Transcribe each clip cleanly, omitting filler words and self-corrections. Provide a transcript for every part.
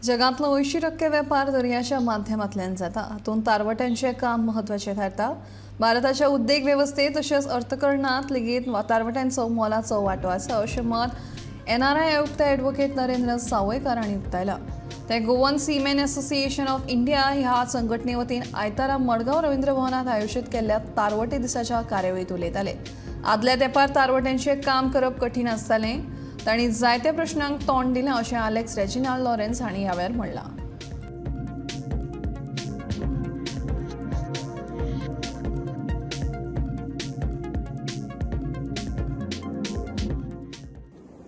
जगांतलो 80% वेपार दर्याच्या माध्यमांतल्यान जाता. हातूंत तारवट्यांचें काम म्हत्वाचें थारता. भारताच्या उद्देग वेवस्थेत तशेंच अर्थकरणांत लेगीत तारवट्यांचो मोलाचो वांटो आसा अशें मत एनआरआय आयुक्त ॲडव्होकेट नरेंद्र सावयकार हांणी उक्तायलां. ते Goan seamen association of India ह्या संघटने वतीन आयतारा मडगांव रवींद्र भवनात आयोजीत केल्ल्या तारवटे दिसाच्या कार्यावळींत उलयताले. आदल्या तेंपार तारवट्यांचें काम करप कठीण आसतालें. तांणी जायत्या प्रश्नांक तोंड दिलें अशें आलेक्स रेजिनाल्ड लॉरेन्स हांणी ह्या वेळार म्हणलां.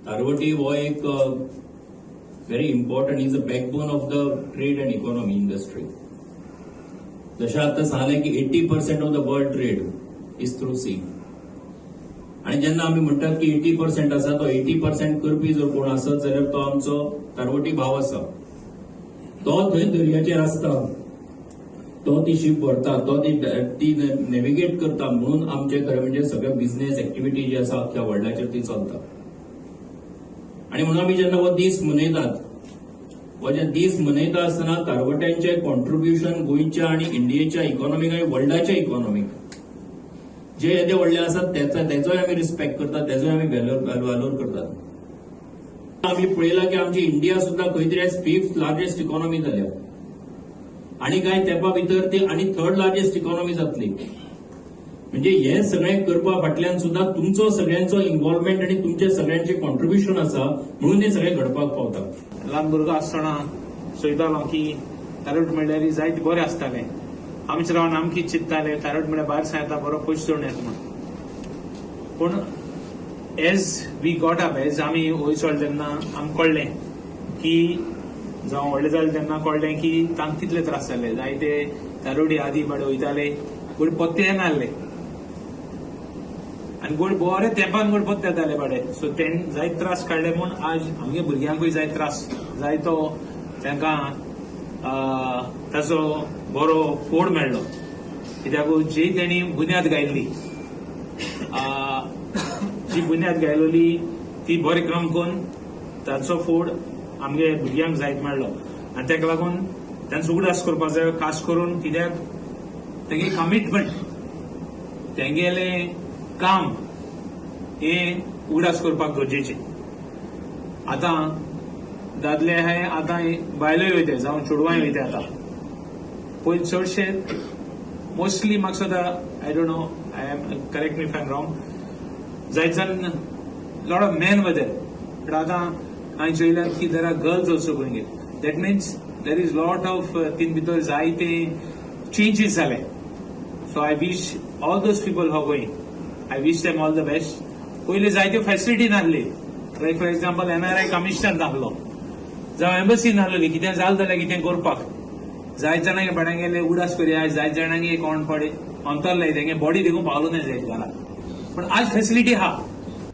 तारवटी हो एक very important, is a backbone of the trade and economy industry. जशें आतां सांगलें की 80% of the world trade is through sea. आणि जेन्ना आमी म्हणटात की 80% आसा, तो 80% करपी जर कोण आसत जाल्यार तो आमचो तारवटी भाव आसा. तो थंय दर्याचेर आसता, तो ती शीप व्हरता, तो ती ती नॅव्हिगेट करता, म्हणून आमचे खरें म्हणजे सगळे बिझनेस एक्टिविटी जी आसा अख्ख्या वर्ल्डाचेर ती चलता. आणि म्हणून आमी जेन्ना हो दीस मनयतात, हो जे दीस मनयता आसतना तारवट्यांचे कॉन्ट्रिब्युशन गोंयच्या आणि इंडियेच्या इकॉनॉमीक आणि वर्ल्डाच्या इकॉनॉमीक जे येदे व्हडले आसात, तेचोय आमी रिस्पेक्ट करतात, तेचोय आमी व्हॅल्यूर करतात. आमी पळयलां की आमची इंडिया सुद्दां खंय तरी आयज फिफ्थ लार्जेस्ट इकॉनॉमी जाल्या आणि कांय तेंपा भितर ती आनी थर्ड लार्जेस्ट इकॉनॉमी जातली. म्हणजे हे सगळें करपा फाटल्यान सुद्दां तुमचो सगळ्यांचो इन्वॉल्वमेंट आनी तुमचे सगळ्यांचे कॉन्ट्रिब्युशन आसा, म्हणून हें सगळें घडपाक पावता. ल्हान भुरगो आसतना चोयतालो की तारवट म्हणल्यार जायते बरें आसतालें. आमचे रावन आमकी चिंत्ताले, तारवट म्हणल्यार भायर सांगता बरो पयशे जोडून येता म्हण. पूण as we got up, as आमी वयर चडले तेन्ना आमकां कळ्ळें की, जावं व्हडले जाले तेन्ना कळ्ळें की तांकां कितले त्रास जाले. जायते तारोडी आदी बाडे वयताले, गोड पत्ते येनासले आनी गोड बरे तेंपान गोड पत्ते येताले बाडे. सो तेण जायते त्रास काडले म्हूण आज आमगे भुरग्यांकूय जायते त्रास, जायतो तांकां ताचो बरो फोड मेळ्ळो, कित्याक जी तेणी बुन्याद घायल्ली, जी बुन्याद घायलोली ती बरे क्रम करून ताचो फोड आमगे भुरग्यांक जायत मेळ्ळो. आनी ताका लागून तांचो उगडास करपाक जाय, खास करून कित्याक तेगे कमिटमेंट, तेंगेलें काम हें उगडास करपाक गरजेचें. आतां दादले हे, आतां बायलोय वयता, जावं चेडवांय वयता. आतां पयलीं चडशे मोस्टली म्हाका दिसता, I don't know, I am correct me if I am wrong, जायत जाण लॉट ऑफ मॅन वयर, बट आतां हांवें चोयल्यात की there are girls also going. That means there is lot of तीन भितर जायते चेंजीस जाले. So I wish all those people who going, I wish them all the best. पयलीं जायत्यो फॅसिलिटी नासली, like for example NRI commissioner नासलो, जावं embassy नासलेली. कितें जालें जाल्यार कितें करपाक जायत जाणांक बाड्यांगेले उडास करया, जायत जाणांक कोण पडे अंतरले, तेंगे बॉडी देखून पावलो ना जायत घरा. पूण आज फॅसिलिटी आहा.